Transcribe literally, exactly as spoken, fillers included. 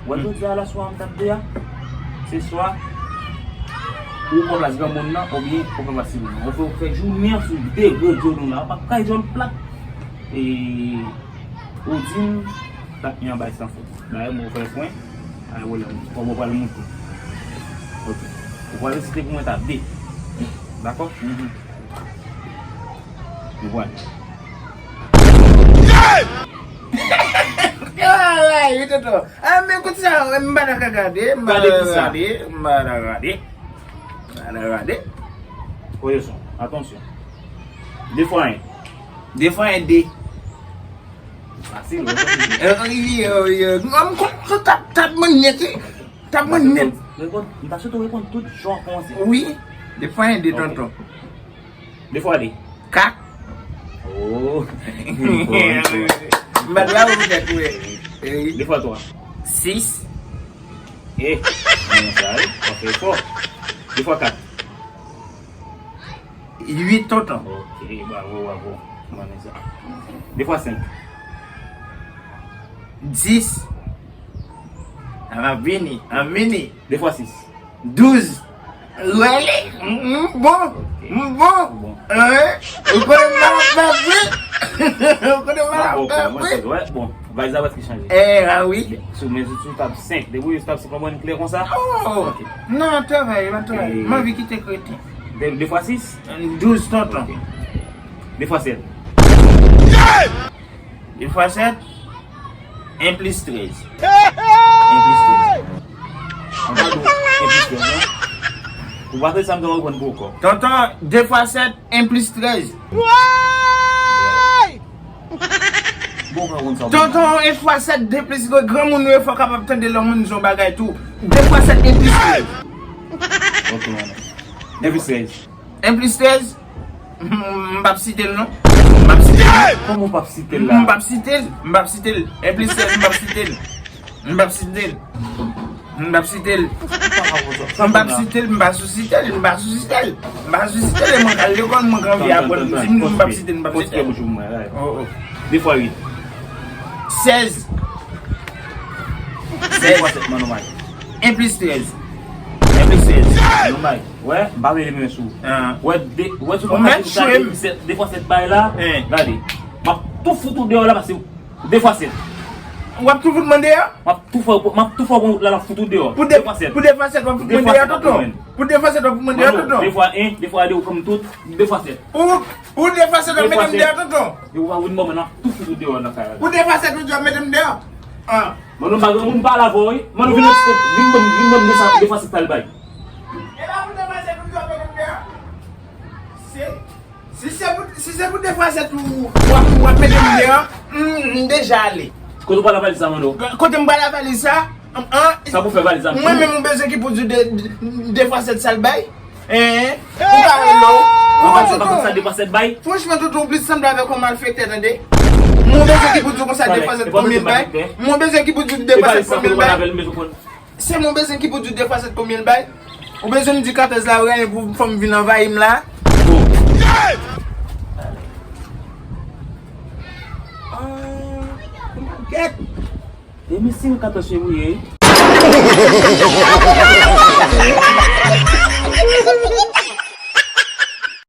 Wè jodi a la swa m t ap de a, se swa ou pran plas granmoun nan oubyen ou pran plas timoun nan. Ou fè, ou fè jounen an sou de gwo dyòl nou la, w p ap kay dyòl plat. E ou di m, t ap gen yon bay san fòt. Dayè, mwen fè pwen, ay wè lè kòb ou pral moute. Ok. Ou pral resite pou mwen ta de. Dakò? Mhm. Nou pral. Ay, tonton. Ah, men kout sa, m pa ta ka gade, m pa ta ka gade, m pa ta ka gade. M pa ta ka gade. Oye son, atansyon. De fwa en. De fwa en, de. Fasil, wi. Eh, wi, wi, wi. M konn, konn, tap, tap mwen nèt, wi. Tap mwen nèt. Reponn, m ta swete w reponn tout jan w panse. Wi. De fwa en, de tonton. De fwa de. Kat. Oh. M bat bravo pou tèt ou, wi. Wi. De fwa twa. Sis. Eh, men sa, wi. Sa fè efò. De fwa kat. Uit, tonton. Ok, bravo, bravo. Mwen sa. De fwa senk. Dis. An ap vini, an ap vini. De fwa sis. Douz. Rele. M bon. Ok. M bon. Bon. Hein? Ou konnen m malad, wi. Ou konnen m malad, wi. Bon, valiz la prèske chanje. Eh, ah wi. Sou men sou tab senk. Depi sou tab senk, mwen klè konsa. Oh. Ok. Non, travay, pa travay. M anvi kite kreten. De, de fwa sis? Douz, tonton. Ok. De fwa sèt. De fwa sèt, en plis trèz. En plis trèz. Mwen pa di w en plis trèz, non. Ou pa tande sa m te reponn pou ou kò. Tonton, de fwa sèt, en plis trèz. Tonton, en fwa sèt, de plis trèz, granmoun yo fò kapab tande lè moun di yon bagay tou. De fwa sèt, en plis trèz. Ok, mwen. En plis trèz. En plis trèz? M p ap site l non. M p ap site l non. Kòman w p ap site l la? M p ap site l. M p ap site l. En plis trèz, m p ap site l. M p ap site l. M p ap site l. M p ap site l, m pa sou site l, m pa sou site l. M pa sou site l, e mwen k al lekòl, mwen k anvi aprann. Si m di m p ap site l, m p ap site l. Oh, oh. De fwa uit. Sèz. Sèz. De fwa sèt, mano may. En plis trèz. En plis trèz. Mano may. Wè, m pa vle li menm sou. Ah. Wè, de, wè, sou ou mèt jwe m. De fwa sèt bay la, gade. M ap tou fout ou deyò la, paske de fwa sèt. W ap tou fout mwen deyò? M ap tou fè, m ap tou fè w pran wout la, l ap fout ou deyò. Pou de, de fwa sèt. Pou de fwa sèt, w ap fout mwen deyò, tonton. Pou de fwa sèt, w ap fout mwen deyò, tonton. De fwa en, de fwa de, ou pran m tout, de fwa sèt. Ou, ou de fwa sèt, w ap mete m deyò, tonton. Yo, ou pa vin bò mwen nan, tou fout ou deyò nan kay la. Ou de fwa sèt, ou di w ap mete m deyò. Ah. Mano, m pa gen moun pale avè w, wi. Mano, vin, vin, vin ban m, vin ban m de sa, de fwa sèt sa l bay. E pa pou de fwa sèt ou di w ap mete m deyò. Se, si se pou, si se pou de fwa sèt ou, w ap, w ap mete m deyò, m, m deja ale. Kote w pral ak valiz sa, Mano? Kote m pral ak valiz sa? An, an, sa pou fè valiz sa? Mwen menm, m bezwen ki pou di de, de, de fwa sèt sa l bay. Hein? Ou pa wè non? Ou pa tonton? Sa de fwa sèt bay? Franchman, tonton, ou plis sanble avèk yon malfektè, tande. Mwen bezwen ki pou di konsa de fwa sèt konbyen l bay? Mwen bezwen ki pou di de fwa sèt konbyen l bay? Se mwen bezwen ki pou di de fwa sèt konbyen l bay? Ou bezwen m di katòz la, ou genyen pou fè m vin anvayi m la? Ah, gèt! E mesye, katòz fevriye.